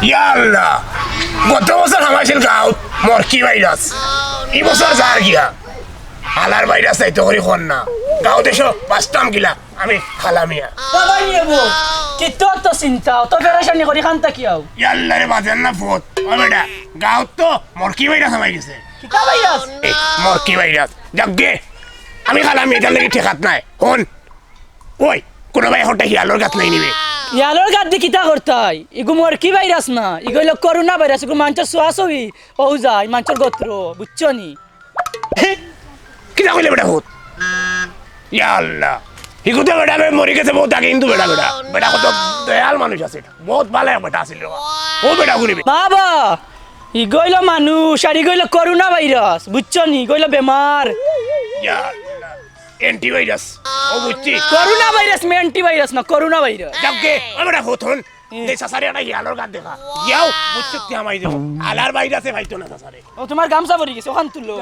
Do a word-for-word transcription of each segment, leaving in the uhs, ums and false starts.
ইয়া আল্লাহ, গত বছর হামাইছিল গাঁওত মরকি ভাইরাস, ই বছর যার গিয়া। হালার ভাইরাস যাইতো করি কর না, গাঁওত এসো বাঁচতাম কিলা, আমি খালা মিয়া। বাবা রে বো, কিতা অত চিন্তা, অত পেরেশানি করি খান থাকি আও। ইয়া আল্লাহ রে, বাজার না ফোত। ও বেটা, গাঁওত তো মরকি ভাইরাস হামাই গেছে। কিতা ভাইরাস? এ, মরকি ভাইরাস। যাকগে, আমি খালা মিয়া, ইটার লাগি ঠেকাত নাই। হুন, ওই, কুনু ভাই হঠাৎ হিয়ালর গাত নাই নিবে। হিয়ালর গাত দি কিতা করতায়? ইগু মরকি ভাইরাস না, ইগু অইলো করোনা ভাইরাস, ইগু মানষর ছোঁয়াছুঁই, অউ যায়, মানষর গোত্র, বুঝছো নি? কিতা কইলে বেটা হুত? ইয়া আল্লাহ। হিগু তো বেটা বে মরি গেছে বউত আগে, কিন্তু বেটা, বেটা, বেটা কত দয়াল মানুষ আছিল, বউত ভালা এক বেটা আছিল রে বা। ও বেটা গুনি বে। বাবা, ইগু অইলো মানুষ, আর ইগু অইলো করোনা ভাইরাস, বুঝছো নি? ইগু অইলো বেমার। ইয়া আল্লাহ। অ্যান্টিভাইরাস। ও বুঝছি। করোনা ভাইরাস, মি অ্যান্টিভাইরাস না, করোনা ভাইরাস। যাকগে, ও বেটা হুত হুন। হুম। দে চাচারে একটা হিয়ালর গাত দেখা। ইয়াও, বুঝছো তে হামাই দেবো। হালার ভাইরাসে পাইতো না চাচারে। ও, তুমার গামছা পড়ি গেছে, অখান তুলো।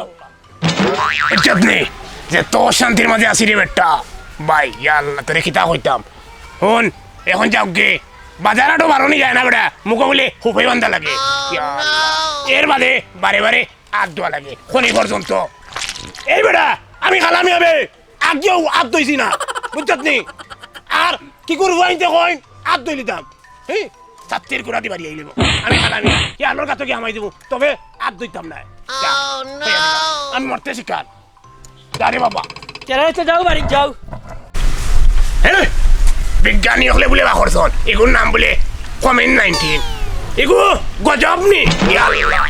ইজ্জত নেই, যে তো অশান্তির মাঝে আছি রে বেটা। ভাই, ইয়া আল্লাহ, তোরে কিতা কইতাম। হুন, এখন যাকগে। বাজার আটো বারনি যায় না বেটা, মুখো বুলে হুফাই বান্ধা লাগে। ইয়া আল্লাহ। এর বাদে বারে বারে আত ধোয়া লাগে, খনি পর্যন্ত। এই বেটা, আমি খালা মিয়া বে, আগেও আত ধইছি না, বুঝছত নি? আর কি করবো আইনতে কইন, আত ধইলিতাম। হি, ছাত্তির গুড়া দি বাড়ি আইলিব। আমি খালা মিয়া, হিয়ালর গাতো গিয়া হামাই দিমু, তবে আত ধইতাম না। যা, হইয়া দিলাম। আমি মরতে শিকার। যা রে বাবা। কেরা হইতে যাও, বাড়ি যাও। হে, বিজ্ঞানী অকলে বুলে বার করছন, ইগুর নাম বুলে কোভিড নাইনটিন। ইগু গজব নি? ইয়া আল্লাহ।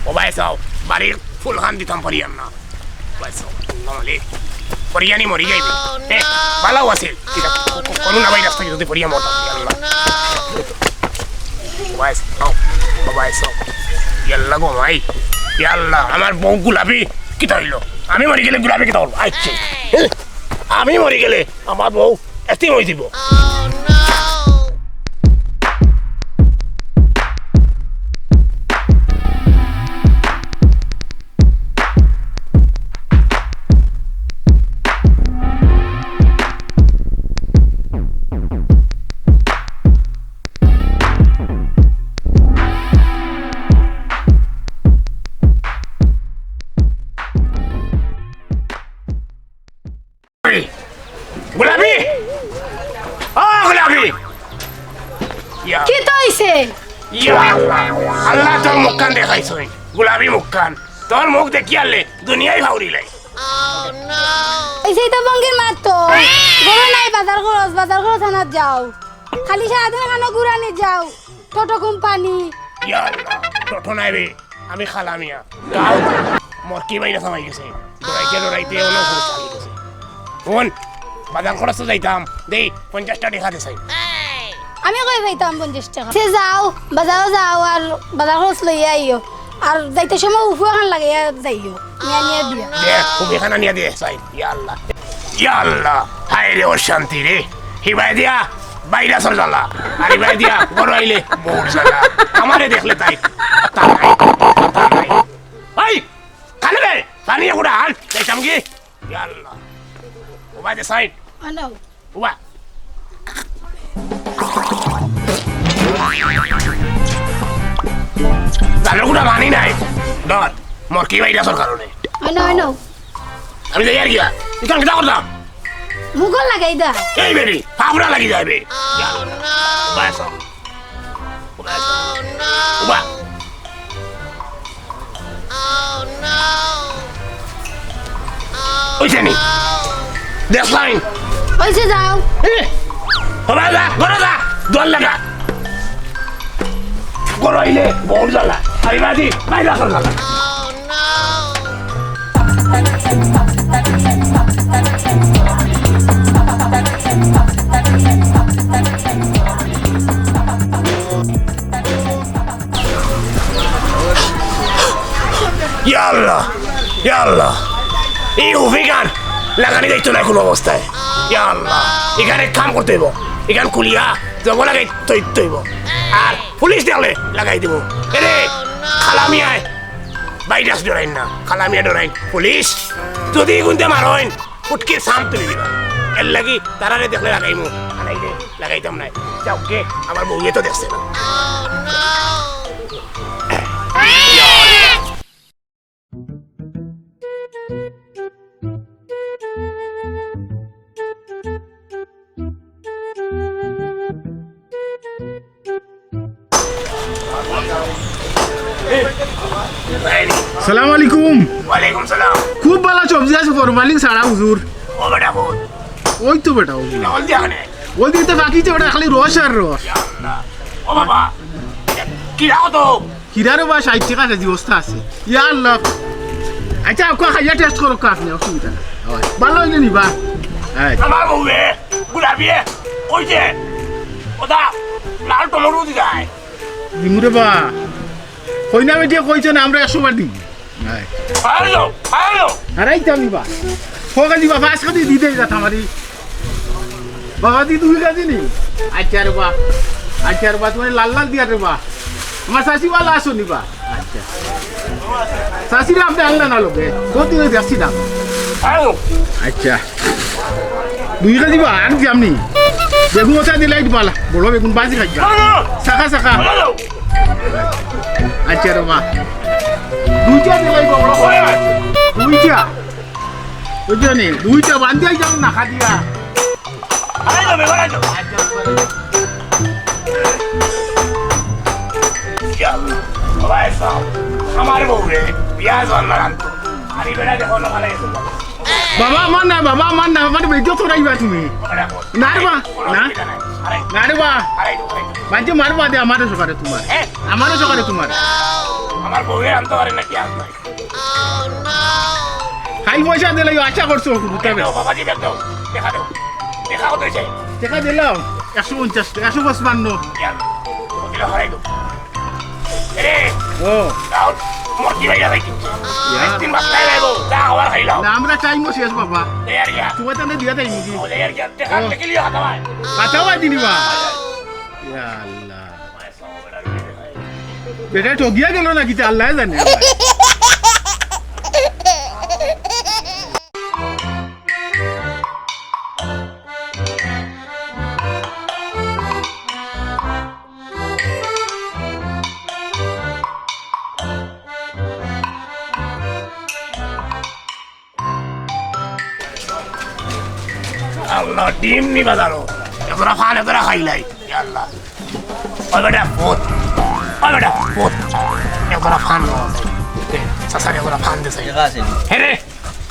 ও ভাই চাও, বাড়ির ফুলখান দিতাম পারিয়ার না। ও ভাই চাও, আল্লাহ মালিক। পরিয়ানি মরি যাইবে। এ, ভালাও আছিল। কিতা, কো-, কো-, করোনা ভাইরাস থাকি যদি পরিয়া মরতাম, ইয়া আল্লাহ। ও ভাই চাও, ও ভাই চাও। ইয়া আল্লাহ গো ভাই। ইয়া আল্লাহ, আমার বউ গোলাপি কিতা অইলো? আমি মরি গেলে গোলাপি কিতা করবো? আইচ্ছা। এ, আমি মরি গেলে আমার বউ এতিম অই যিবো। গোলাপি! ও গোলাপি! ইয়া। কিতা অইছে? ইয়া আল্লাহ! আল্লাহ তোর মুখখান দেখাইছইন। গোলাপি মুখখান। তোর মুখ দেখিয়ালে দুনিয়াই ফাউরি লাই। অইছে ইতা ভঙ্গির মাত তো। গরু নাই, বাজার খরচ, বাজার খরচ আনাত যাও। খালি সারাদিন খানো ঘুরানি যাও। টোটো কোম্পানি। ইয়া আল্লাহ, টোটো নাই বে। আমি খালা মিয়া। গাঁও মরকি ভাইরাস হামাই গেছে। ডরাইতে ডরাইতে অনো খরচ আনি গেছে। হুন, বাজার খরচ তো যাইতাম। দেই, পঞ্চাশটা টেকা দে চাই। আমি কই পাইতাম পঞ্চাশ টেকা? সে যাও, বাজারো যাও আর বাজার খরচ লইয়া আইও। আর যাইতে সময় উফু এখান লাগাইয়া যাইও। নিয়া নিয়া দিয়া। দে, উফু এখান নিয়া দে চাই। ইয়া আল্লাহ। ইয়া আল্লাহ। হায় রে অশান্তি রে। হিবায় দিয়া ভাইরাসর জ্বালা, আর ইবায় দিয়া ঘরো আইলে বউর জ্বালা। আমারে দেখলে তাই, তা নাই, তা নাই। এই, কানে রে, পানি এগুড়া আন, যাইতাম কি? ইয়া আল্লাহ। ও ভাই, দে সাইড। আনো। ও ভাই। জানো গুড়া পানি নাই। ধর, মরকি ভাইরাসর কারণে। আনো, আনো। আমি যাইয়ার গিয়া। ইখান কিতা করতাম? মুখো লাগাই দা। এই বেটি, ফাফড়া লাগি যাইবে। ইয়া আল্লাহ। বাস। বাস। উবা। অইছে নি? দেখলাইন। অইছে, যাও। এ, বাবা যা, ঘরো যা। দোয়ার লাগা। ঘরো আইলে বউর জ্বালা। আর ইবাদি, বাইরে আসার জ্বালা। ইয়া আল্লাহ, ইয়া আল্লাহ, ই হুফিখান লাগানি যাইতো নায় কুনু অবস্থায়। ইয়া আল্লাহ, ইখান এক কাম করতে অইবো, ইখান খুলিয়া জবো লাগাই থইতে অইবো। আর পুলিশ দেখলে লাগাই দিবো। এরে, খালা মিয়ায় ভাইরাস ডরাইন না, খালা মিয়া ডরাইন পুলিশ। যদি ইগুনতে মারইন, ফুটকির সাম তুলি দিবা। এর লাগি তারারে দেখলে লাগাইমু, আর নাইলে লাগাইতাম নায়। যাউক্কা, আমার বউয়ে তো দেখছে না। সালাম আলাইকুম। ওয়ালাইকুম সালাম। খুব ভালা সবজি আছে, ফরমালিন ছাড়া হুজুর। ও বেটা, হুন। ওই তো বেটা, ওই। না, হলদি আনে। হলদি তো বাকি যে ওটা খালি রস আর রস। ইয়া আল্লাহ। ও বাবা, কিরা তো? কিরা রে বা, ষাইট টেকা কেজি বস্তা আছে। ইয়া আল্লাহ। আচ্ছা, ওকে খাইয়া টেস্ট করো, আপনে অসুবিধা নাই। ভালা অইলে নিবা। হ্যাঁ। আমার বউয়ে, গুলাবিয়ে, ওই যে, ওটা লাল টমেটো দি যায়। দিমু রে বা। কইনা বেটিয়ে কইছে না, আমরা একশো বার দিমু। হ্যাঁ। Hello, hello. আরে, এই তো আমি বা। ক কেজি বা, পাঁচ কেজি দি দেই যা, আমারি। বাবা দি দুই কেজি নি? আচ্ছা রে বা। আচ্ছা রে বা, তুমি লাল লাল দিয়া রে বা। আমার চাচি ভালা আছো নি বা? আচ্ছা। চাচিরা আপনে আনলা না লগে। কত দিন দেখছি না। হ্যালো। আচ্ছা। দুই কেজি বা, আর কি আপনি? বেগুন ওটা দিলাই ভালা। বড় বেগুন বাজি খাইবা। হ্যালো। শাখা শাখা। হ্যালো। আচ্ছা রে বা। দুইটা দিলাই বড়। দুইটা। বুঝছো নি? দুইটা বান্ধিয়া যাও না খাদিয়া। আরে যাবে, আরে যাবে। ইয়া আল্লাহ, ও ভাই সাহেব, আমার বউরে পিয়াজ বান্না রান্ধতো। আরে বেটা দেখো না, ভালো গেছে। বাবা, আমার না, বাবা, আমার না, আমার বেইজ্জত করাইবা তুমি। না রে বা, না। না রে বা। মাঝে মারবা দে, আমারও সকালে তোমার। আমারও সকালে তোমার। আমার বউরে আনতে পারে না, পিয়াজ নাই। খাইল পয়সা দিলে আশা করছো, হুরুতা বে। দাও, বাবাজি, ব্যাগ দাও। দেখা দাও। দেখা কত হয়েছে? দেখা দিলাম একশো পঞ্চাশ, একশো পঞ্চান্ন। ইয়া, ওগুলো হরাই দাও। এরে, ও। দাও, মর্জি ভাই যাবে কিন্তু। ইয়া। তিন মাস নাই যাইবো, যা আবার খাইলাম। না, আমরা টাইমও শেষ, বাবা। এই আর কি। তোমার তাহলে দিয়া দেয় মুগি। ও, এই আর কি। দেখা ও। দেখে লিও, হাতা ভাই। হাতা ভাই দিনি বা। ইয়া আল্লাহ। বেটা ঠগিয়া গেল না কিতা আল্লাহ জানে আমার। আল্লাহ, ডিম নি বাজারো। এতটা ফান, এতটা খাইলাই। ইয়া আল্লাহ। ওই বেটা, ফুট। ওই বেটা, ফুট। এতটা ফান লো। এ, চাচা, এতটা ফান দে, চাচা। টেকা আছে নি? হে রে,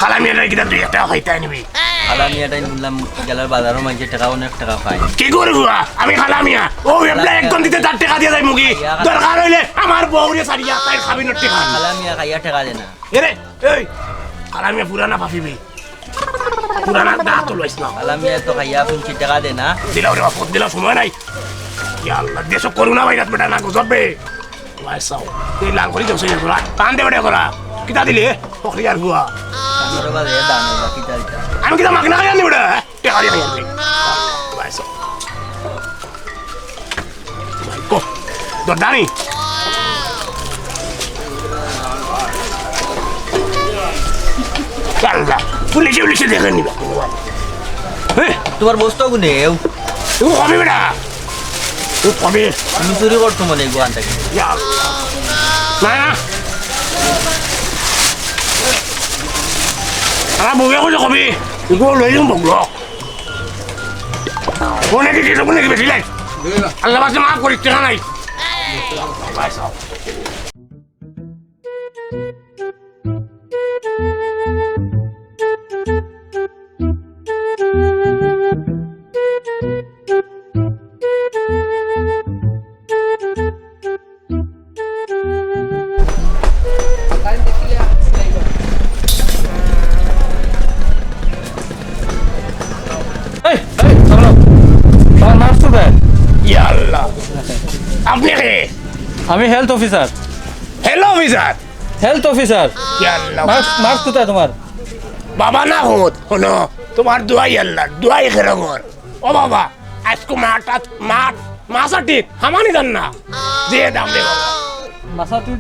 কালা মিয়াটাই কিতা দুই একটা খাইতে নিবি? কালা মিয়াটাই নিলাম, গেলার বাজারো মানষে টেকা, অনেক টেকা পায়। কি করবো? আমি কালা মিয়া। ও, এবলা একজন দিতে তার টেকা দিয়া যায় মুগি। দরকার হইলে আমার বউরে সারিয়া তাই খাবি না টেকা। কালা মিয়া খাইয়া টেকা দে না। এরে, এই, কালা মিয়া পুরানা পাপি বে। পুরানা দাঁত তো লইস না। কালা মিয়া তো খাইয়া ফুলছি টেকা দে না। দিলাও রে বাপ, দিলাও সময় নাই। ইয়া আল্লাহ, দেশো করোনা ভাইরাস বেটা না গজব বে। ভাই সাও, এই লাল করি দেশো ইয়ে করা। কান দে বেটা করা। কিতা দিলে? ফখরিয়ার গুয়া। আমার বাবা এ দাম হইবা, কিতা দিতা? আমি কিতা মাগনা খাই আনি বেটা? টেকা দিয়া খাই আনবে। ভাই সাও। কো, দরদানি। আল্লাহ, পুলিশে, পুলিশে দেখে নিবা। হ্যাঁ? তোমার বস্তু গুনে, এও। তুমি কমে বেটা। তুমি কমে। তুমি চুরি করছো মনে হয় গোয়ান থেকে। ইয়া আল্লাহ। না, না। আমার বউয়ে কইছে কবি, এগুলো লই যাম বগলো। মনে কি দিল, মনে কি বেশি নাই? আল্লাহ পাশে মাফ করি, টেকা নাই। এই, এই, দাঁড়াও। আমার মাস্ক কোথায়? ইয়া আল্লাহ। আপনি কে? আমি health officer. Health officer? Health officer. ইয়া আল্লাহ। মাস্ক, মাস্ক কোথায় তোমার? বাবা না হত, হনো, তোমার দোয়াই আল্লাহ, দোয়াই খেরো কর। ও বাবা, আজকে মাছ, মাছ, মাছ আটি, হামানি জান না। যে দাম দে বাবা। মাছ আটি,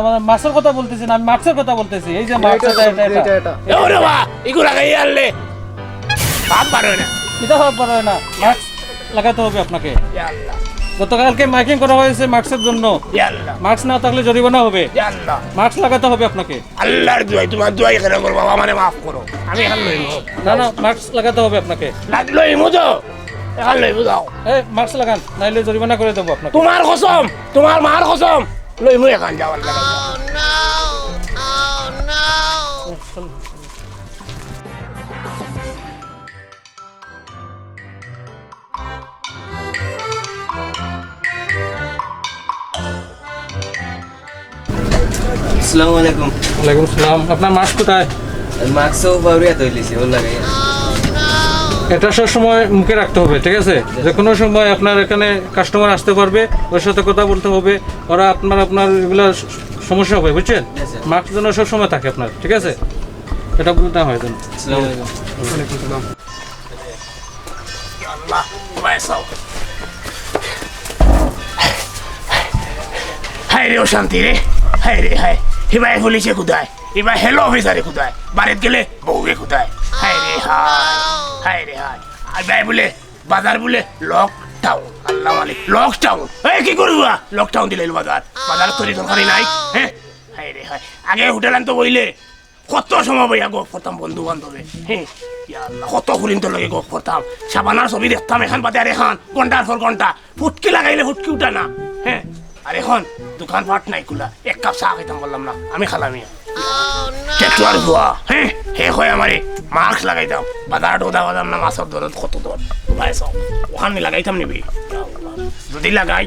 মানে মাছের কথা বলতেছি না, আমি মাস্কের কথা বলতেছি। এই যে মাস্ক, এটা, এটা, এটা, এটা, এটা। এটা। এ ওরে বাবা, ইগু লাগাই আনলে। ভাব বার হয় না। এটা ভাব বার হয় না। মাস্ক লাগাতে হবে আপনাকে। ইয়া আল্লাহ। গতকালকে মাইকিং করা হয়েছে মাস্কের জন্য। ইয়া আল্লাহ। মাস্ক না থাকলে জরিমানা হবে। ইয়া আল্লাহ। মাস্ক লাগাতে হবে আপনাকে। আল্লাহর দোয়াই, তোমার দোয়াই কেন করবো? বাবা, আমারে মাফ করো, আমি এখন লইব। না, না, মাস্ক লাগাতে হবে আপনাকে। লাগ-, লইমু তো, এখন লইমু যাও। এই, মাস্ক লাগান, নাইলে জরিমানা করে দেবো আপনাকে। তোমার কসম, তোমার মার কসম, লইমু এখন যাওয়ার লাগা। আসসালামু আলাইকুম। ওয়ালাইকুম আসসালাম। আপনার মাস্ক কোথায়? মাস্ক তো বাউরিয়া তৈলিছি, ওর লাগে। এটা সব সময় মুখে রাখতে হবে, ঠিক আছে? যে কোনো সময় আপনার এখানে কাস্টমার আসতে পারবে, ওর সাথে কথা বলতে হবে। ওরা আপনার, আপনার এগুলা স-, সমস্যা হবে, বুঝছেন? জি, স্যার। মাস্ক যেন সব সময় থাকে আপনার, ঠিক আছে? এটা ভুল না হয় যেন। আসসালামু আলাইকুম। ওয়ালাইকুম আসসালাম। আল্লাহ, ভাই সাহেব। হায় রে অশান্তি রে, হায় রে হায়। হিবায় পুলিশে কুদায়, হিবায় হেলো অফিসারে কুদায়, বাড়িত গেলে বউয়ে কুদায়। হায় রে হায়, হায় রে হায়। আর ভাই বলে, বাজার বলে লকডাউন। আল্লাহ মালিক, লকডাউন। এই কি করবা? লকডাউন দিলে বাজার, বাজার তরি তরকারি নাই। হ্যাঁ, হায় রে হায়। আগে হোটেল আনতো বইলে কত সময় বইয়া গপ করতাম বন্ধু বান্ধবে। হ্যাঁ, ইয়া আল্লাহ, কত করিন তো লগে গপ করতাম। শাবানার ছবি দেখতাম এখান বাদে আর এখান, ঘন্টার পর ঘন্টা। ফুটকি লাগাইলে ফুটকি উঠা না। হ্যাঁ, আর এখন দোকানপাট নাই খোলা, এক কাপ চা খাইতাম পারলাম না। আমি খালামিয়া। টেটুয়ার ফুয়া, হ্যাঁ, হে কয় আমারে মাস্ক লাগাইতাম। বাজার ঢোদা বাজার না, মাছর দরদ কত দর। ভাই সাহেব, ওখানে লাগাইতাম নিবি। যদি লাগাই,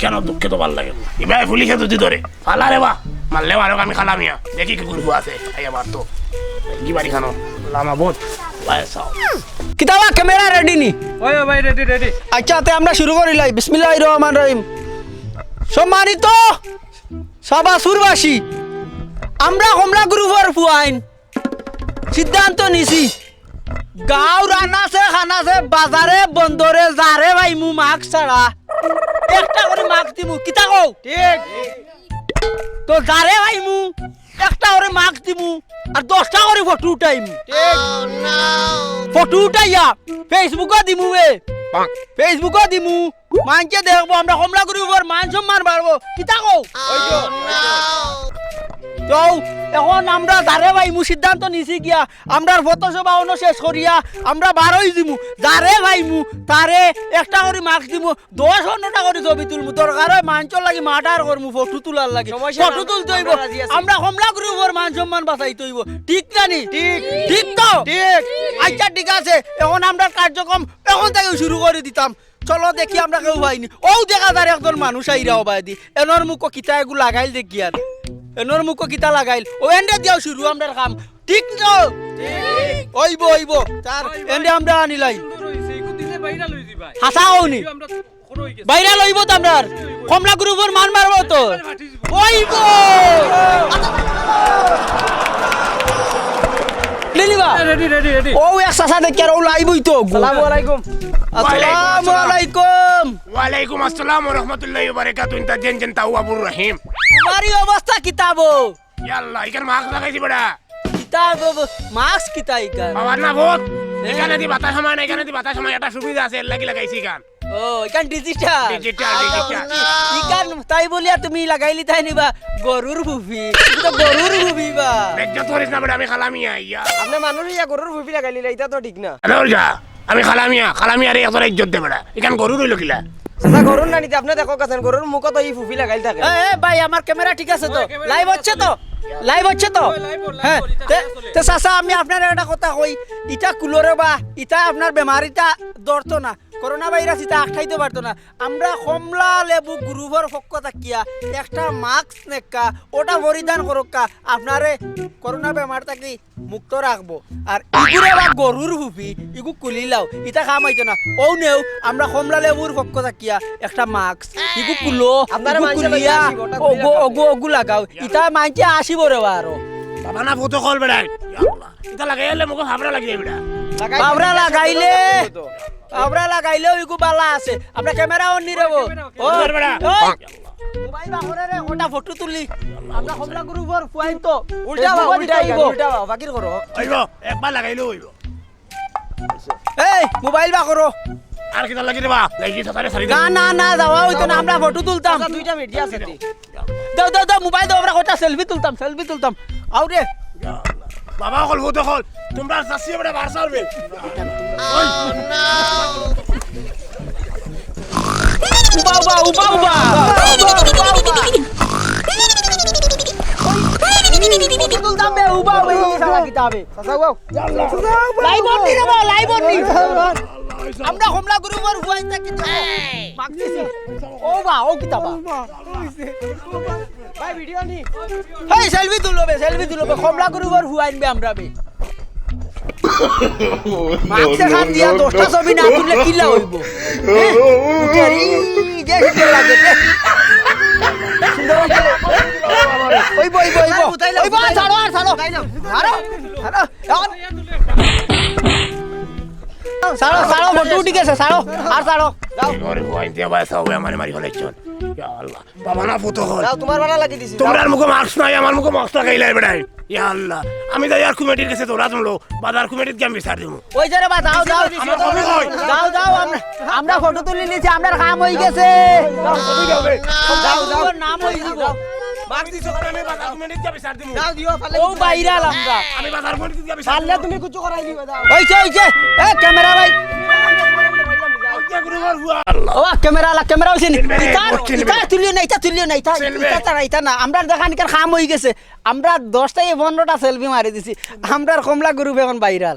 কেন দুঃখে তো ভালো লাগে না। ইবায় পুলিশে যদি ধরে, ফালা রে বা, মারলে মারুক, আমি খালামিয়া। দেখি কি করবো আছে, এই আমার তো। কি বাড়ি খানো? লামা বোধ। ভাই সাহেব। কিতাবা ক্যামেরা রেডি নি? ওই, ওই ভাই, রেডি, রেডি। আচ্ছা, তে আমরা শুরু করি লাই। বিসমিল্লাহির রহমানির রহিম। সম্মানিত সাবাসুরবাসী, আমরা কমলা গ্রুপর ফুয়াইন সিদ্ধান্ত নিছি, গাঁও রানাছে খানাছে বাজারে বন্দরে যারে পাইমু মাস্ক ছাড়া একটা করি মাস্ক দিমু। কিতা কও? ঠিক। তো যারে পাইমু একটা করি মাস্ক দিমু আর দশটা করি ফটো উঠাইমু। ঠিক। ফটো উঠাইয়া Facebook-ও দিমু এ। Facebook-ও দিমু। মানষে দেখবো, আমরা কমলা গ্রুপর মান সম্মান বাড়বো। কিতা কও? তো এখন আমরা যারে পাইমু সিদ্ধান্ত নিছি গিয়া, আমরার পথসভা অনো শেষ করিয়া আমরা বারই দিমু। যারে পাইমু তারে একটা করি মাস্ক দিমু, দশ পনেরোটা করি ছবি তুলমু। দরকার হয় মানষর লাগি মার্ডার করমু ফটো তুলার লাগি। সমস্যা নাই, ফটো তুলতে অইবো। আমরা রাজি আছি। আমরা কমলা গ্রুপর মান সম্মান বাঁচাইতে অইবো। ঠিক না নি? ঠিক। ঠিক তো? ঠিক। আচ্ছা, ঠিক আছে। এখন আমরা কার্যক্রম এখন থাকি শুরু করি দিতাম। চলো দেখি, আমরা কেউ পাইনি। অউ দেখা যার একজন মানুষ আইরা অবায়দি। এনর মুখো কিতা এগু লাগাইল দেখি আর। এনর মুখো কিতা লাগাইল। অউ এনরে দিয়াউ শুরু আমরার কাম। ঠিক তো? ঠিক। অইবো, অইবো। তার অইবো। এনরে আমরা আনিলাই। সুন্দর অইছে, ইগু দিলে ভাইরাল অইযিবো ভাই। হাছা কওনি? ইগু আমরা খরচ অইগেছে। ভাইরাল অইবো তো আমরার। কমলা গ্রুপর মান বাড়বো তো। অইবো। নিলিবা? Ready, ready, ready. অউ এক চাচা দেখি আর অউ লাইবই তো। আসসালামু আলাইকুম। আসসালামু আলাইকুম। ওয়ালাইকুম আসসালাম ওয়া রাহমাতুল্লাহি ওয়া বারাকাতুহু। ইনতা জেন জেন তাও আবুর রহিম। তুমার ই অবস্থা কিতা বো? ইয়াল্লা, ইখান মাস্ক লাগাইছি বেটা। কিতা বো, বো, মাস্ক কিতা ইখান? বাবা না ভূত। হ্যাঁ। ইখানেদি বাতাস হামায় না, ইখানেদি বাতাস হামায়, একটা সুবিধা আছে, এর লাগি লাগাইছি ইখান। ও, ইখান ডিজিটাল। Digital, digital. ইখান তাই বলিয়া তুমি লাগাইলিতায় নিবা গরুর ফুফি। ইটা তো গরুর ফুফি বা। বেইজ্জত করিস না বেটা, আমি খালামিয়া, ইয়া। আপনে মানুষ ইয়া গরুর ফুফি লাগাইলিলা, ইটা তো ঠিক না। আরে ওর যা, আমি খালামিয়া, খালামিয়ারে এতটা ইজ্জত দে বেটা। ইখান গরুর অইলো কিলা? চাচা, গরুর না নিতে আপনে দেখো কাছেন, গরুর মুখো তো ই ফুফি লাগাইল থাকে। এ, এ, ভাই, আমার ক্যামেরা ঠিক আছে তো? ওই, ক্যামেরা লাইভ ঠিক আছে, হচ্ছে তো? চলে। লাইভ হচ্ছে তো? ওই, লাইভ, লাইভ, হ্যাঁ, লাইভ, তে, চলে। তে চাচা, আমি আপনারে একটা কথা কই, ইটা কুলোরে বা, ইটা আপনার বেমার, ইটা ধরতো না। করোনা ভাইরাস ইতা আটকাইতে পারতো না। আমরা কমলা লেবু গ্রুপর পক্ষ থাকিয়া একটা মাস্ক নেক্কা, ওটা পরিধান করুক্কা, আপনারে করোনা বেমার থাকি মুক্ত রাখবো। আর ইগুরে বা গরুর ফুফি, ইগু কুলিলাও, ইতা কাম অইতো না। অউ নেও, আমরা কমলা লেবুর পক্ষ থাকিয়া একটা মাস্ক, ইগু কুলো, আপনারা ইগু মানষে কুলিয়া, লইয়া আসিব, ওটা অগু, কুলিয়া অগু, অগু লাগাও। ইতা মানষে আসিব রে বা আরো। বাবা না, ফটো কল বেড়াই। ইয়া আল্লাহ। ইতা লাগাইলে মুখো ফাবরা লাগি যায় বেটা। লাগাই ফাবরা দিলে লাগাইলে, তো। ফাবরা লাগাইলেও ইগু বালা আছে। আমরা ক্যামেরা অন নি রে বো। ও, ধর বেটা। ওই, মোবাইল বার করে রে, কটা ফটো তুলি। আমরা কমলা গ্রুপর ফুয়াইন তো। উল্টা বা, Facebook-ও উল্টা দিতে বা, অইবো। উল্টা বা, ফাকির করো। অইবো, একবার লাগাইলেও অইবো। এই, মোবাইল বার করো। আর কিতা লাগি রে বা? লাগি সাতারে সারি দে। না, না, না, যাওয়া অইতো না, আমরা ফটো তুলতাম। আচ্ছা, দুইটা মিনিট আছে দি। দাও, দাও, দাও, মোবাইল দাও, আমরা কটা সেলফি তুলতাম, সেলফি তুলতাম। আও রে। বাবা অকল, ভূত অকল, তুমরা চাচি বেটা বার সারবে। উবা, উবা, উবা, উবা। উবা, উবা, উবা। চাচা, ওয়াও। লাইভ অন নি রে বা, লাইভ অন নি। আমরা কমলা গ্রুপর ফুয়াইন্তে কিন্তু মাগছি। ও বা, ও কিতা বা? ভাই, ভিডিও নি। হেই, সেলফি তুলো বে, সেলফি তুলো বে। কমলা গ্রুপর ফুয়াইন বে আমরা বে। মাস্ক খান দিয়া দশটা ছবি না তুললে কিলা অইবো? হ্যাঁ? উঠে রে, যে সুন্দর লাগে রে। সুন্দর অইছে। অইবো, অইবো, অইবো। অইবো, আর ছাড়ো, আর ছাড়ো। ছাড়ো, ছাড়ো। এখন ছাড়ো, ছাড়ো, ফটো উঠি গেছে, ছাড়ো, আর ছাড়ো। যাও। ঘরে বইন দিয়া ভাই সবে আমারে মারি ফেলাইছন। ইয়া আল্লাহ, বাবা না ফুটো হল। যাও, তোমার বাড়া লাগি দিছি। তোমরার মুখো মাস্ক নাই, আমার মুখো মাস্ক লাগাইলাই বেটাই। ইয়া আল্লাহ, আমি যাই আর কমিটির গেছে দৌড়া তুমলো, বাজার কমিটিত গিয়া বিচার দিমু। ওই যে রে বা, যাও, যাও। আমার হবি কই? যাও, যাও, আমরা, আমরা ফটো তুলি নিছি, আমরার কাম অই গেছে। যাও, যাও। যাও, যাও। নাম অই গেছে। মাস্ক দিছো, আমি বাজার কমিটিত গিয়া বিচার দিমু। যাও, দিও, ফালে ও দিও। বাইরাল আমরা। আমি বাজার কমিটিত গিয়া বিচার পারলে দিমু। তুমি কিছু করাই দিবে, যাও। অইছে, অইছে। এ, ক্যামেরা ভাই। ওই যে গুরু ঘর ফুয়া। ও, ক্যামেরা আলা, ক্যামেরা অইছে নি? চিনবে, ইতা, চিনবে। ইতা তুলিও না, ইতা তুলিও না, ইতা, চিনবে। ইতা, ইতা না, ইতা না। আমরার দেখানিকার কাম অই গেছে। আমরা দশ থাকি পনেরোটা সেলফি মারি দিছি। আমরার কমলা গ্রুপ এখন বাইরাল।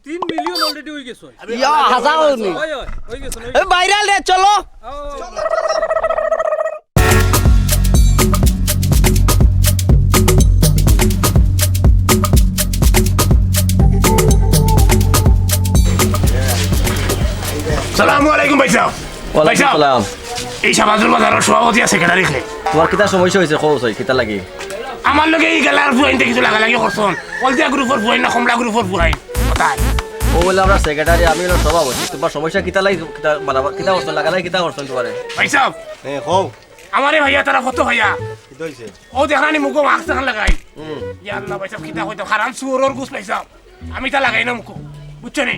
তিন মিলিয়ন already অই গেছে। ইয়া, হাজাও নি। অয়, অয়, অই গেছে, অই এ, গেছে। বাইরাল রে, চলো। আও, আও, আও। সালামু আলাইকুম ভাই সাহেব। ওয়ালাইকুম ভাই সাহেব, সালাম। এই শাহবাজুর বাজারর সভাপতি আর সেক্রেটারি কে? তোমার কিতা সমস্যা অইছে? কও চাই, কিতা লাগি? আমার লগে ই গেলার ফুয়াইন্তে কিছু লাগালাগি করছন। হলদিয়া গ্রুপর ফুয়াইন না কমলা গ্রুপর ফুয়াইন? কোথায়? ও বলে আমরা সেক্রেটারি, আমি অইলাম সভাপতি। তোমার সমস্যা কিতা লাগি, কিতা বানাবা, কিতা করছন, লাগালাগি কিতা করছন তোমারে? ভাই সাহেব। হ্যাঁ, কও। আমারে ভাইয়া, তারা কত ভাইয়া? কিতা অইছে? ও দেখরানি মুখো মাস্ক লাগাই। হুম। ইয়া আল্লাহ ভাই সাহেব, কিতা কইতাম? হারাম শুয়োরর গুস ভাই সাহেব। আমি তা লাগাই না মুখো, বুঝছো নি?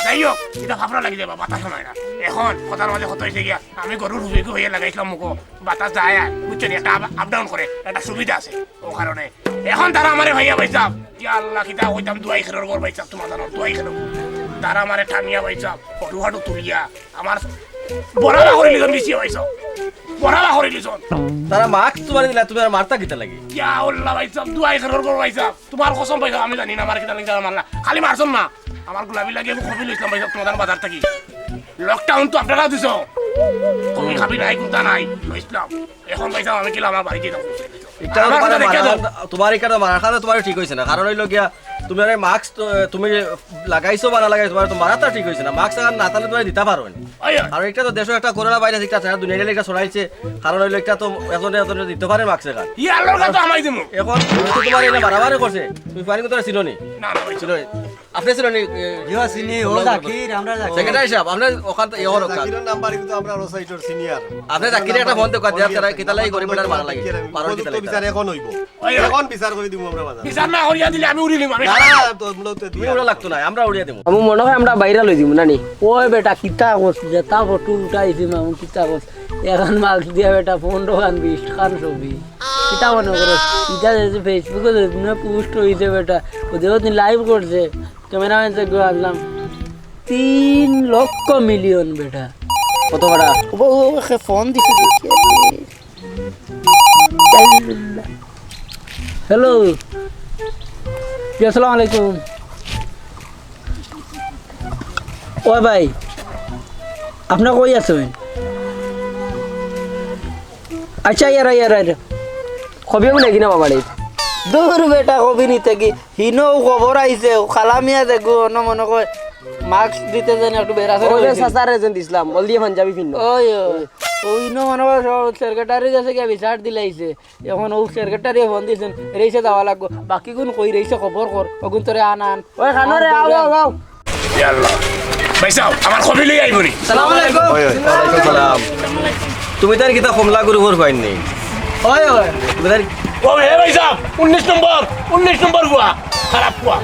যাই হোক, ইতা ফাফড়া লাগি যাইবা, বাতাস নাই না। এখন কথার মাঝে কথা অইছে গিয়া, আমি গরুর হুইকু হইয়া লাগাইছিলাম মুখো, বাতাস যায় আর, বুঝছো নি? একটা আপ, আপ ডাউন করে, একটা সুবিধা আছে, ও কারণে। এখন তারা আমারে ভাইয়া ভাই সাহেব, ইয়া আল্লাহ, কিতা কইতাম, দুয়াই খেরর ঘর ভাই সাহেব, তোমার জানো, দুয়াই খেরর ঘর। তারা আমারে টানিয়া ভাই সাহেব, ফটো ফাটো তুলিয়া, আমার বড়াবা করি লিজন বেশি ভাই সাহেব, বড়াবা করি লিজন। তারা মাস্ক তোমারে দিলা, তুমি আর মারতা কিতা লাগি? ইয়া আল্লাহ ভাই সাহেব, দুয়াই খেরর ঘর ভাই সাহেব। তোমার কসম ভাই, আমি জানি না আমার কিতা লাগি তারা মারলা। খালি মারছন না, আমার গোলাপি লাগি আমি কফি লইছিলাম ভাই সাহেব, তোমার বাজার থাকি। লকডাউন তো আপনারা দিছো, কফি খাবি নাই, কুন্তা নাই, লইছিলাম। এখন ভাই সাহেব আমি কিলা আমার বাড়িত যাইতাম। ইটা আমার তোমার কথা মারা দেখে দাও। খান, তোমার ইটা মারা খান তোমার ঠিক অইছে না, কারণ অইলো গিয়া তুমি আরে মাস্ক তো, তুমি লাগাইছো বা না লাগাইছো, তোমার তো মারাটা ঠিক অইছে না। মাস্ক আর না থাকলে তোমার দিতা পারো না। ওই, ওই। আর ইটা তো দেশো একটা করোনা ভাইরাস, ইটা সারা দুনিয়ার লাগি ছড়াইছে, কারণ অইলো ইটা তো এখন, এখন দিতে পারে মাস্ক এখন। ই আল্লাহর কাছে আমাই দিমু। এখন তো তোমার ইটা বাড়াবাড়ি করছে, তুমি পানি কোথায় ছিল নি? না, না, ভাই। ছিল নি? আপনি ছিল নি? এ, ইয়ো, চিনি, ও জাকির, আমরা জাকির। সেক্রেটারি সাহেব, আপনার ওখান তো ইয়ে রক্ষা। জাকিরের নাম্বার কিন্তু আমরা রোসাইটর সিনিয়র। আপনি জাকিরের একটা ফোন দেওয়া, দেওয়া, তারা কিতা লাগি গরিব বেটার মারা লাগে? কারণ কিতা লাগি বিচার তারা? এখন অইবো। ওই, ওই। এখন বিচার করি দিমু আমরা বাজার। বিচার না করিয়া দিলে আমি উড়ি নিমু, আমি না, না, তো, তো, তো, তুমি উড়া লাগতো না, আমরা উড়িয়া দিমু। আমি মনে হয় আমরা বাইরে লই দিমু, না নি? ওই বেটা, কিতা করছ? যেটা ফটো উঠাইছি মামু, কিতা করছ? এখন মাস্ক দিয়া বেটা, পনেরো খান, বিশ খান ছবি। কিতা মনে করো? ইটা যে Facebook-এ যে দিনে পোস্ট অইছে বেটা, ও যে দিন লাইভ করছে, ক্যামেরাম্যান যে গো আনলাম, তিন লক্ষ মিলিয়ন বেটা। কত বেটা? ও, ও, ও, সে ফোন দিছে দেখি। হ্যালো। জি, আসসালামু আলাইকুম। ওই ভাই, আপনি কই আছেন? আচ্ছা, ইয়ার, ইয়ার, ইয়ার। কবি আমি নাকি না বাবা রে? দূর বেটা, কবি নিতে কি? হিনো খবর আইছে, ও খালামিয়া দেখো, অন্য মনে কয় মাস্ক দিতে যেন একটু বেড়াছে ওই যে রয়েছে। চাচারে যেন দিছিলাম, হলদিয়া পাঞ্জাবি পিন্নো। ওই, ওই। ওই ন মনে কয় সব সেক্রেটারি গেছে গিয়া বিচার দিলাইছে। এখন ও সেক্রেটারি ফোন দিছেন, রেইসে যাওয়া লাগবো। বাকি গুণ কই রেইসে খবর কর, ওগুন তোরে আন আন। ওই খানো রে, আও, আও, আও। ইয়া আল্লাহ। ভাই সাহেব, আমার কবি লই আইবো নি? সালাম আলাইকুম। ওই, ওই, ওয়ালাইকুম সালাম। তুমি তার কিতা কমলা গ্রুপর পাইন নি? ওই, ওই। তুমি তার ও হে ভাই সাহেব, উনিশ নম্বর, উনিশ নম্বর ফুয়া, খারাপ ফুয়া।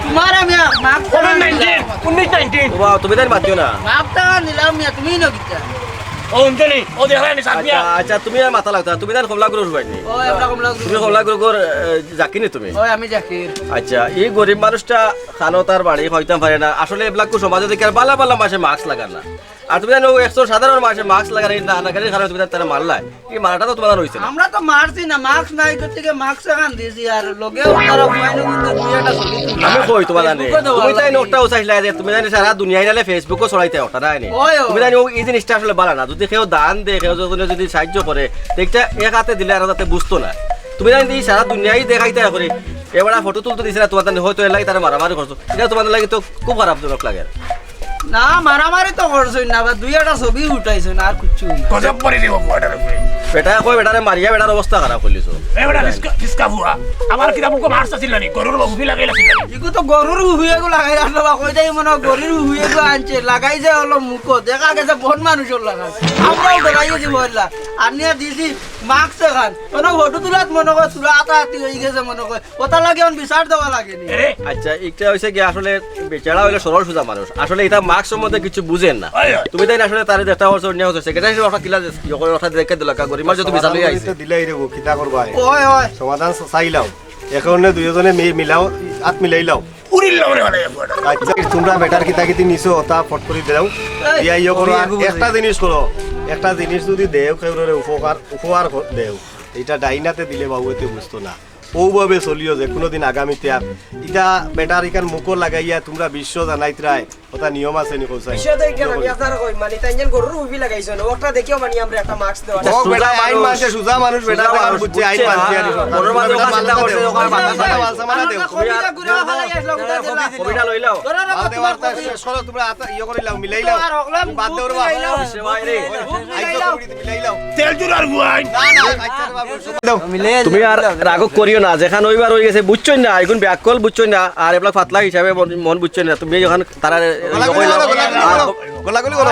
তোমার আমি মাফ করে কোভিড নাইনটিন, উনিশ নাইনটিন। বাবা, তুমি তার মাতিও না। মাফ টাকা নিলাম মিয়া, তুমি না কিতা? ও, উনকে নেই, ও দেখা নি, সাত আচ্ছা, মিয়া। আচ্ছা, তুমি আর মাথা লাগতো না, তুমি তার কমলা গ্রুপর পাইন নি? ওই, আমরা কমলা গ্রুপ। তুমি কমলা গ্রুপর, এ, জাকির নি তুমি? ওই, আমি জাকির। আচ্ছা, এই গরিব মানুষটা খানো তার বাড়ি হইতাম পারে না। আসলে এবলাকু সমাজে দেখি আর বালা বালা মাসে মাস্ক লাগার না। আর তুমি জানো, একজন সাধারণ মানুষে মাস্ক লাগানি না, লাগানির কারণে তুমি তারে মারলায়। এই মারাটা তো তুমার অইছে না। আমরা তো মারছি না, মাস্ক নাই, গতিকে মাস্ক এখান দিছি, আর লগে তারা মোবাইলও কিন্তু দুই একটা ছবি তুলছে। আমি কই তুমার জানি, Facebook-ও দেওয়া তুমি তাই লাগে। নোটটা উচাইছলায় যে তুমি জানি সারা দুনিয়ায় নালে Facebook-ও ছড়াইতায় অটা, নায় নি? ওই, ওই। তুমি জানি ও এই জিনিসটা আসলে বালা না। যদি কেউ দান দেয়, কেউ যদি সাহায্য করে, তো একটা এক হাতে দিলে আর এক হাতে বুঝতো না। তুমি জানি এই সারা দুনিয়ায় দেখাইতায় করে, এবার ফটো তুলতে দিছে না তুমার জানি, হয়তো এর লাগি তারা মারামারি করছো। ইটা তুমার লাগি তো খুব খারাপজনক লাগে। না, মারামারি তো করছইন না, বা দুই একটা ছবি উঠাইছইন, আর কিচ্ছু না। গজব করি দিব ফুয়াটার উপরে। বেটায় কয় বেটারে মারিয়া বেটার অবস্থা খারাপ করিলিছো। এ বেটা, ফিসকা, ফিসকা ফুয়া। আমার কিতা মুখো মাস্ক আছিল না নি? গরুর হুফি লাগাইল আছিল না নি? ইগু তো গরুর হুফি এগু লাগাই রাখলো বা, কই যাই মনে হয় গরুর হুফি এগু আনছে, লাগাই যে হলো মুখো, দেখা গেছে বন মানুষর লাগান। আমরাও ডরাই গেছি ভয়লা। আর নিয়া দিছি মাস্ক এখান। কোনো ফটো তুলাত মনে কয় তুলা আতাআতি অই গেছে মনে কয়। ওটার লাগি অখন বিচার দেওয়া লাগে নি। এরে। আচ্ছা, ইটা অইছে কি আসলে বেচারা অইলে সরল সোজা মানুষ। আসলে ইটা মাস্ক সম্বন্ধে কিছু বুঝের না। ওই, ওই। তুমি তাই না আসলে তারে যেটা করছো, অন্যায় করছো, সেটা হিসেবে ওটা কিলা দিস, ইয়ে করে ওটা দেখে দিলা, কা গরিব মানুষ তো বিচার লইয়া আইছে। দিলাই রে গো, কিতা করবা? ওই, ওই। সমাধান চাইলাম। এখন দুইজনে মি-, মিলাও, আত মিলাইলাও। উড়িল না মনে হয়। আচ্ছা, তুমরা বেটার কিতা কিতি নিছো, তা ফট করি দেও। এই, দিয়া ইয়ে করো, ওই, আর এগু একটা বুঝি। জিনিস করো, একটা জিনিস যদি দেও, কেউরে উপকার, উপহার কর-, দেও, ইটা ডাইন আতে দিলে বাবুয়ে তে বুঝতো না। অউ ভাবে চলিও যে কুনুদিন আগামীতে আর ইটা বেটার ইখান মুখো লাগাইয়া তুমরা বিশ্ব জানাইতরায়, ওটা নিয়ম আছে নি কইছাই? বিশ্ব তো ইখান আমি আপনারে কই, মানে, তাইন যেন গরুর হুফি লাগাইছইন, ওটা দেখিও মানে আমরা একটা মাস্ক দেওয়া। ও বেটা, আইন মানছে, সুজা মানুষ, বেটা, সুজা মানুষ বুঝছে, আইন বুঝছে না। মানছে আর মনর মাঝে ওখান চিন্তা করছে, ওখান মাথা সাথে বালসা মারা দেও। কবিটা লইলাও। বাদ দেওয়ার তা শেষ করো, তুমরা আতা ইয়ে করিলাও, মিলাইলাও। বাদ দেওয়ার বাদ। মিলাইলাও। আইসো কবিটা মিলাইলাও। তেল চুরার বুয়াই। না, না, আচ্ছা, বাবু, দাও। তুমি আর রাগ করিও না, যেখান অইবার অই গেছে, বুঝছইন না, এখন ব্যাককল বুঝছইন না, আর এবলা ফাতলা হিসাবে মন, মন বুঝছইন না, তুমি যখন তারা গোলাগুলি করো, গোলাগুলি করো, গোলাগুলি করো।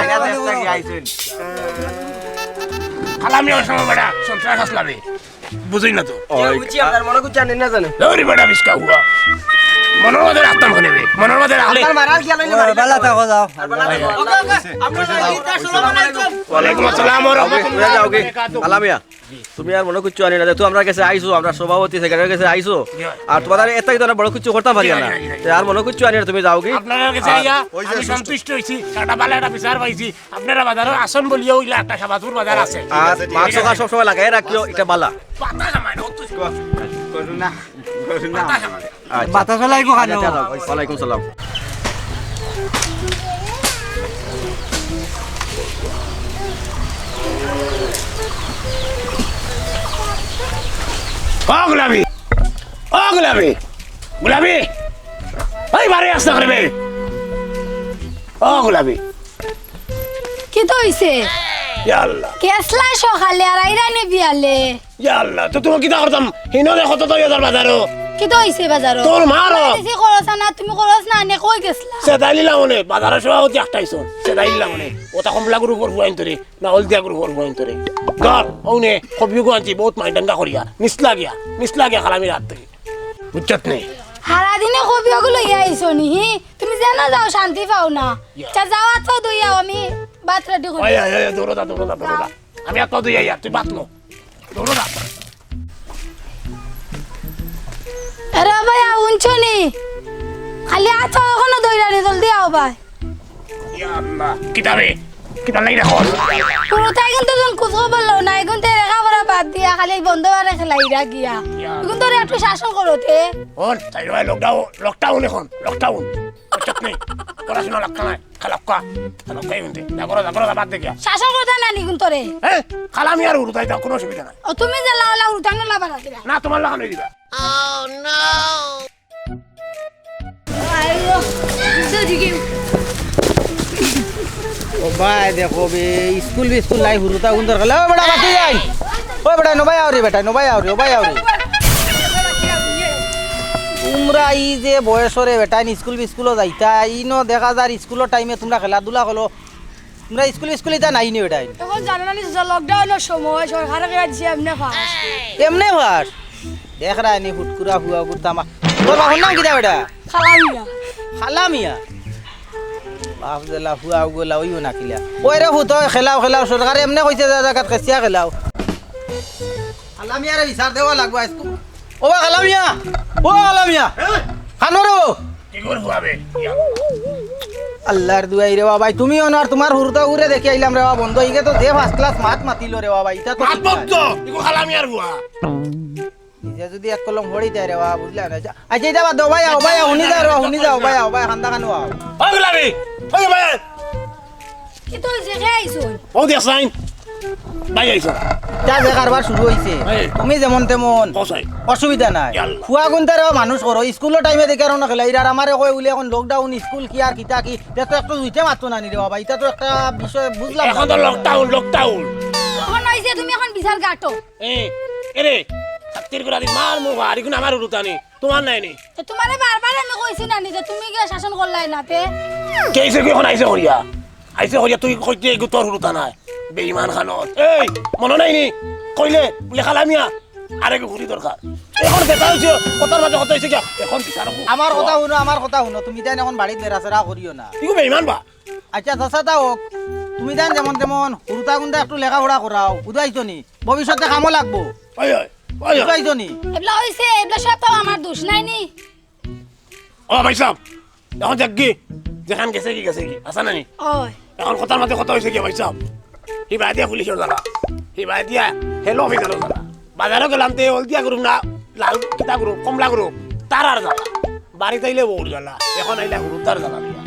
খালামি অর সময় বেটা, সন্ত্রাস আসলামে। বুঝই না তো। ওই। বুঝছি, আপনার মনে করছে আনি না জানে। ওরে বেটা, বিষ্কা হুয়া। মনর মাঝে রাখতাম কেনে বে? মনর মাঝে রাখলে। আপনার মারার খেয়াল হইলে ও, মারি বালা থাকো, যাও। আর বালা থাকো। ওকে, ওকে। আপনারা ঈদটা আসসালামু আলাইকুম। ওয়ালাইকুম আসসালাম ওয়া রাহমাতুল্লাহি ওয়া বারাকাতুহু। আলামিয়া। তুমি আর মনো কিচ্ছু আনিও না, যেহেতু আমরার গেছে আইছো, আমরার সভাপতি, সেক্রেটারির গেছে আইছো, জি, জি। আর তুমার আর এত কিছু আমরা বড় কিচ্ছু করতাম পারি না। জি, জি, জি। তে আর মনো কিচ্ছু আনিও না, তুমি যাওগি। আপনার গেছে আর আইয়া ওই যে আমি সুস্থ। সন্তুষ্ট অইছি, একটা ভালা একটা বিচার পাইছি। আপনারা বাজারো আসন বলিয়া অইলা একটা শাহবাজপুর বাজার আছে। আর মাস্ক ওখান সবসময় লাগাই রাখিও, ইটা বালা। বাতাস আমায় না, অত করো না, করো না। বাতাস আমায়। আচ্ছা। বাতাস লাগবো কেন? আচ্ছা, আচ্ছা, ওয়ালাইকুম সালাম। ও গোলাপি, ও গোলাপি, গোলাপি, এই বারে আস না করে বে। ও গোলাপি। কিতা অইছে? ইয়া আল্লাহ। গেছলা সকালে আর আইরায় নি বিয়ালে। ইয়া আল্লাহ, তো তুমি কিতা করতাম? হিনো দেখো তো দুই হাজার বাজারো। কিতা অইছে বাজারো? তোর মারো। তুমি করছ না, তুমি করছ না, নে কই গেছলা? সেদাইলিলা মনে, বাজারো সভাপতি আটকাইছো। সেদাইলিলা মনে। ওটা কমলা গ্রুপর ফুয়াইন তোরে, না হলদিয়া গ্রুপর ফুয়াইন তোরে। ধর, অউ নে, কবিগু আনছি, বউত মাইন্ডাঙ্গা করিয়া। নিস লাগিয়া, নিস লাগিয়া খালামির আত থাকি। বুঝছত নি? হারা দিনে কবিগু লইয়া আইছো নি, হি? তুমি যেন যাও, শান্তি পাও না। ইয়া। আচ্ছা, যাও, আত পাও ধইয়া আও, আমি ভাত রেডি করি। ওই, ওই, ওই, দৌড়ো দা, দৌড়ো দা, দৌড়ো দা। আমি আত পাও ধইয়া আইয়ার, তুই ভাত নো। দৌড়ো দা। আরে ভাই, আ, হুনছো নি? খালি আত পাও অখনো ধইরা নি, জলদি আও ভাই। ইয়া আল্লাহ, কিতা বে? কিতা লাগি রাখো? হুরুতাইগুন তো তুমি খোঁজ খবর লও না, এগুন তো লেখাপড়া বাদ দিয়া খালি এই বন্ধ বারে খেলাইরা গিয়া। ইয়া। এগুন তো একটু শাসন করো তে। ওর, তাই নয়, lockdown, lockdown এখন, lockdown। বুঝছত নি? পড়াশোনা লাগতো না, খেলাক্কা, খেলাক্কা এগুন তে। যা করো, যা করো, যা বাদ দে গিয়া। শাসন করতে না নি এগুন তোরে? হ্যাঁ? খালামি আর হুরুতাই যাও, কোনো অসুবিধা নাই। ও, তুমি যে লাওলা হুরুতাই না লাবার রাখিলা। না, তোমার লাখান অই দিবা। ও ভাই, দেখো বে, স্কুল বিস্কুল নাই, হুরুতা গুন দরকার। ও বেটা, বাতি যাই। ও বেটা, নবাই আও রে বেটা, নবাই আও রে, ও ভাই আও রে। তুমরা ই যে বয়সরে বেটা, স্কুল বিস্কুলও যাইতা, ইনো দেখা যার স্কুলর টাইমে তুমরা খেলাধুলা করো। তুমরা স্কুল স্কুল ইতা নাই নি বেটা? এখন জানো না নি, lockdownর সময় সরকারে কইয়া দিছে এমনে পাস। এমনে পাস? দেখরায় নি ফুটকুরা ফুয়া গুর তামা। তোর বাপর নাম কিতা বেটা? খালামিয়া। খালামিয়া? বাপ জেলা ফুয়া উগলা অইও না কিলা। ওই রে ফুত, ওই খেলাও, খেলাও, সরকারে এমনে কইছে যা জাগাত খেসিয়া খেলাও। খালামিয়ারে বিচার দেওয়া লাগবো আইজকু। ও বা খালামিয়া, ও খালামিয়া। খানো রে ও। কি করবো আবে? আল্লার দুয়াই রে বাবা, তুমি অনো আর তুমার হুরুতা উরে দেখি আইলাম রে বাবা, বন্ধ অইগে তো যে ফার্স্ট ক্লাস মাত মাতিলো রে বাবা, ইটা তো মাত ঠিক নায়। বন্ধ, ইগু কালা মিয়ার ফুয়া। নিজে যুদি এক কলম পড়িতায় রে বাবা, বুঝলা না? আচ্ছা, ইটা বাদ দেও, ভাই আও, ভাই আও, হুনি যাও রে, হুনি যাও, ভাই আও, ভাই, কান্দা কানো আও। ওই গুলামি, ওই ভাই। কিতা অইছে, কে আইছইন? ও দেখছইন? ভাই আইছইন। ইটা যে কারবার শুরু অইছে, এই। তুমি যেমন তেমন। বসাই। অসুবিধা নাই। ইয়াল্লা। ফুয়া গুনতারে মানুষ করো, স্কুলর টাইমে দেখি আর অনো খেলাইরা, আর আমারে কয় উলি অখন লকডাউন, স্কুল কি আর কিতা কি, তে তো একটু দুইটা মাত্র নানি রে বাবা, ইটা তো একটা বিষয় বুঝলাম না। অখন তো লকডাউন, লকডাউন। অখন অইছে তুমি অখন বিচার গাটো। এ, এরে, ছাত্তির গুড়া দি মার মুখ আর ইগুন আমার হুরুতা নি, তুমার নায় নি। তো তুমারে বারবার আমি কইছি না নি যে তুমি গিয়া শাসন করলায় না তে? কে আইছে কি অখন আইছে করিয়া? আইছে করিয়া তুই কইতে এগু তোর হুরুতা নায়। বেঈমান খানর। এই, মনো নাই নি? কইলে, বুলে কালা মিয়া, আরেগু হুরি দরকার। অখন বেটা অইছে, কথার মাঝে কথা অইছে গিয়া। অখন বিচার অইবো। আমার কথা হুনো, আমার কথা হুনো। তুমি তাইন অখন বাড়িত বেড়াছেড়া করিও না। ইগু বেঈমান বা। আচ্ছা, চাচা, তা হোক, তুমি তাইন যেমন তেমন হুরুতা গুনতা একটু লেখাপড়া করাও, বুঝাইছো নি? ভবিষ্যতে কামো লাগবো। ওই, ওই, ওই, ওই। বুঝাইছো নি? এবলা অইছে, এবলা সব তো আমার দোষ নাই নি। ও ভাই সাব, অখন যাউক্কা, যেখান গেছে গি, গেছে গি, আছে না নি? ওই। অখন কথার মাঝে কথা অইছে গি ভাই সাব? হিবায় দিয়া পুলিশর জ্বালা, হিবায় দিয়া হেলো অফিসারর জ্বালা। বাজারো গেলাম তে হলদিয়া গরু না, লাল কিতা গরু, কমলা গরু, তারার জ্বালা। বাড়িত আইলে বউর জ্বালা, অখন আইলা হুরুতার জ্বালা দিয়া।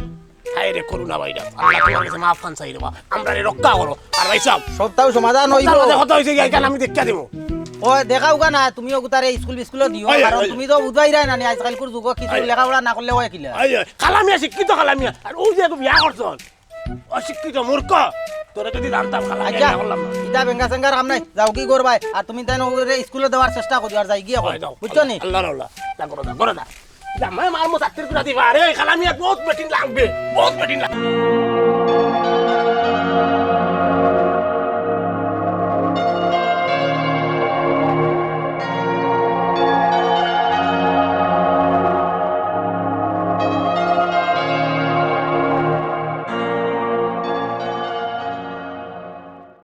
হায় রে করোনা ভাইরাস, আল্লা তুমার গেছে মাফ খান চাই রে বা, আমরারে রক্ষা করো। আর ভাই সাব, সবতাউ সমাধান অইবো। কথা অইছে গি, ইখান আমি দেখিয়া দিমু। ও দেখাউক্কা না, তুমি অগুতারে স্কুল বিস্কুলো দিও, ওই, ওই, কারণ ওই। তুমি তো বুঝবায় না নি, আজকালকুর যুগো কিছু ওই। লেখাপড়া না করলে অয় কিলা? ওই, ওই, কালা মিয়া শিক্ষিত কালা মিয়া, আর অউ যে এগু বিয়া করছস, অশিক্ষিত মূর্খ, তোরে যুদি জানতাম কালা মিয়া আচ্ছা, বিয়া করলাম না। ইতা বেঙ্গা সেঙ্গার কাম নাই, যাওগি করবায়, আর তুমি তাইন অগুরে স্কুলো দেওয়ার চেষ্টা করিও, আর যাইগি অখন, ওই যাও, বুঝছো নি? আল্লার আল্লা, যা করো, যা, করো, যা। জামাই মার মো চাকরির করে দিবা। আরে, কালা মিয়া বহুত বেটিন লাগবে, বহুত বেটিন লাগবে।